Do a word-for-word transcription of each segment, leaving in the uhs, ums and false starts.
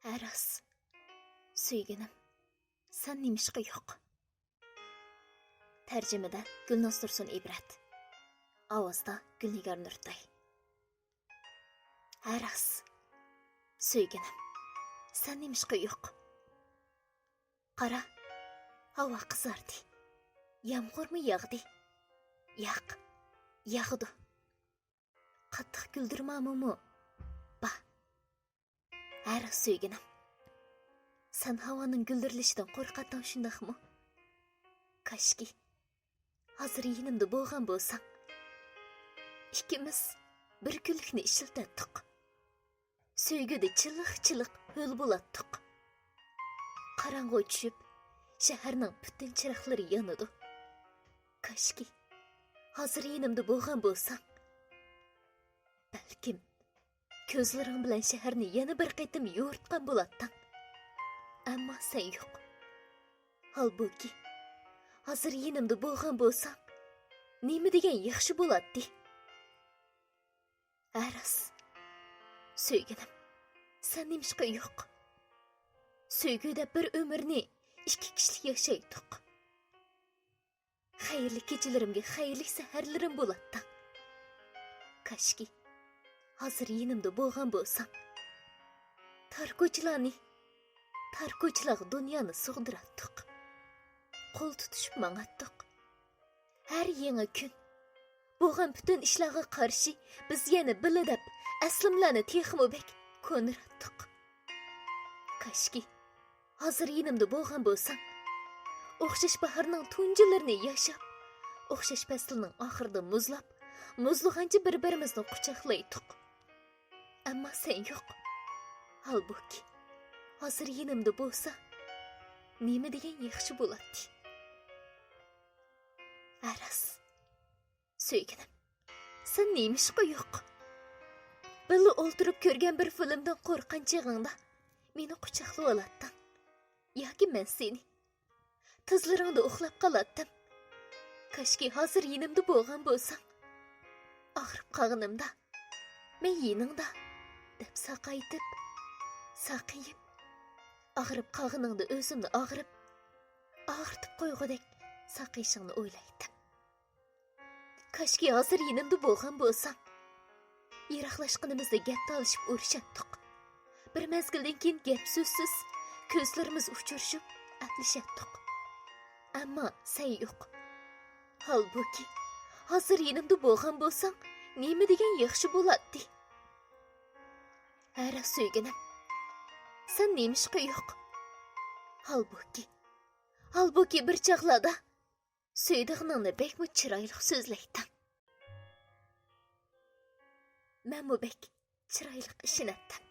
ئەراس، سۆيگىنىم، سەن نېمىشقا يوق؟ تەرجىمىدە گۈلناز تۇرسۇن ئىبرەت. ئاۋازدا گۈلنىگار نۇرتاي. ئەراس، سۆيگىنىم، سەن نېمىشقا يوق؟ قارا، ھاۋا قىزاردى. يامغۇرمۇ ياغدى؟ ياق، ياغىدۇ. قاتتىق گۈلدۈرمامىمۇ؟ بار. ئەراس سۆيگىنىم، سەن ھاۋانىڭ گۈلدۈرلىشىدىن قورقاتتىڭ، شۇنداقمۇ؟ كاشكى، ھازىر يېنىمدا بولغان بولساڭ. ئىككىمىز بىر گۈللۈكنى ئىشلىتەتتۇق. سۆيگۈدە چىلىق-چىلىق ھۆل بولاتتۇق. قاراڭغۇ چۈشۈپ، شەھەرنىڭ پۈتۈن چىراغلىرى يانىدۇ. كاشكى، ھازىر يېنىمدا بولغان بولساڭ. بەلكىم، كۆزلىرىڭ بىلەن شەھەرنى يەنە بىر قېتىم يورۇتقان بولاتتىڭ. ئەمما سەن يوق. ھالبۇكى، ھازىر يېنىمدا بولغان بولساڭ، نېمە دېگەن ياخشى بولاتتى. ئەراس، سۆيگىنىم، سەن نېمىشقا يوق؟ سۆيگۈ دەپ بىر ئۆمۈرنى ئىككى كىشىلىك ياشايتتۇق. خەيرلىك كېچىلىرىمگە خەيرلىك سەھەرلىرىم بولاتتىڭ. كاشكى، ھازىر يېنىمدا بولغان بولساڭ. تار كوچىلارنى، تار كوچىلارغا دۇنيانى سىغدۇراتتۇق. قول تۇتۇشۇپ ماڭاتتۇق. ھەر يېڭى كۈن، بولغان پۈتۈن ئىشلارغا قارشى، بىز يەنە بىللە دەپ، ئەسلىمىلەرنى تېخىمۇ بەك كونىراتتۇق. كاشكى، ھازىر يېنىمدا بولغان بولساڭ. ئوخشاش باھارنىڭ تۇنجىلىرىنى ياشاپ، ئوخشاش پەسىلنىڭ ئاخىرىدا مۇزلاپ، مۇزلىغانچە بىر-بىرىمىزنى قۇچاقلايتتۇق. ئەمما سەن يوق. ھالبۇكى، ھازىر يېنىمدا بولسا، نېمە دېگەن ياخشى بولاتتى. ئەراس، سۆيگىنىم، سەن نېمىشقا يوق؟ بىللە ئولتۇرۇپ كۆرگەن بىر فىلىمدىن قورققان چېغىڭدا مېنى قۇچاقلىۋالاتتىڭ. ياكى مەن سېنى. تىزلىرىڭدا ئۇخلاپ قالاتتىم. كاشكى ھازىر يېنىمدا بولغان بولساڭ. ئاغرىپ قالغىنىمدا، مەن يېنىڭدا، دەپ ساقايتىپ، ساقىيىپ، ئاغرىپ قالغىنىڭدا ئۆزۈمنى ئاغرىپ، ئاغرىتىپ قويغۇدەك ساقىيىشىڭنى ئويلايتتىم. كاشكى ھازىر يېنىمدا بولغان بولساڭ. يىراقلاشقىنىمىزدا گەپ تالىشىپ ئۇرۇشاتتۇق. بىر مەزگىلدىن كېيىن گەپ سۆزسىز، كۆزلىرىمىز ئۇچرىشىپ ئەپلىشەتتۇق. ئەمما سەن يوق. ھالبۇكى، ھازىر يېنىمدا بولغان بولساڭ، نېمە دېگەن ياخشى بولاتتى. ھەراس سۆيگىنىم، سەن نېمىشقا يوق؟ ھالبۇكى، ھالبۇكى بىر چاغلاردا سۆيىدىغىنىڭنى بەكمۇ چىرايلىق سۆزلەيتتىڭ. مەنمۇ بەك چىرايلىق ئىشىنەتتىم.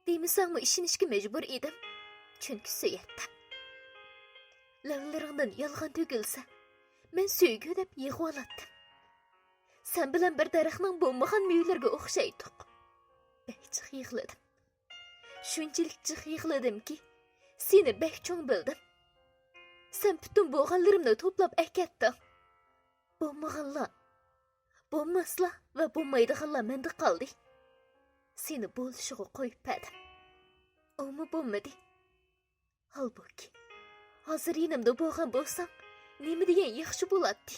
دېمىسەڭمۇ ئىشىنىشكە مەجبۇر ئىدىم، چۈنكى سۆيەتتىم. لەۋلىرىڭدىن يالغان تۆكۈلسە، مەن سۆيگۈ دەپ يىغىۋالاتتىم. سەن بىلەن بىر دەرەخنىڭ بولمىغان مېۋىلىرىگە ئوخشايتتۇق. بەك جىق يىغلىدىم. شۇنچىلىك جىق يىغلىدىمكى، سېنى بەك چوڭ بىلدىم. سەن پۈتۈن بولغانلىرىمنى توپلاپ ئەكەتتىڭ. بولمىغانلار، بولماسلار ۋە بولمايدىغانلار مەندە قالدى. سېنى بولۇشىغا قويۇپ بەردىم. ئۇمۇ بولمىدى. ھالبۇكى، ھازىر يېنىمدا بولغان بولساڭ، نېمە دېگەن ياخشى بولاتتى.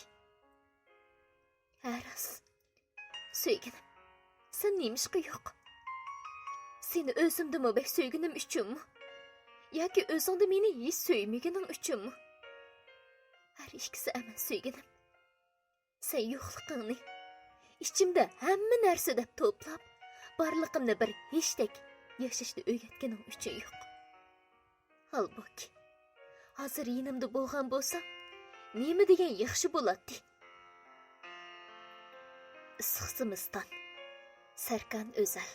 ھە راست، سۆيگىنىم، سەن نېمىشقا يوق؟ سېنى ئۆزۈمدىنمۇ بەك سۆيگىنىم ئۈچۈنمۇ؟ ياكى ئۆزۈڭدە مېنى ھېچ سۆيمىگىنىڭ ئۈچۈنمۇ؟ ھەر ئىككىسى ئەمەس، سۆيگىنىم. سەن يوقلۇقۇڭنى، ئىچىمدە ھەممە نەرسە دەپ توپلاپ، بارلىقىمنى بىر ھېچتەك ياشاشنى ئۆگەتكىنىڭ ئۈچۈن يوق. ھالبۇكى، ھازىر يېنىمدا بولغان بولساڭ، نېمە دېگەن ياخشى بولاتتى. ئىسسىق زىمىستان، سەركان ئۆزەل.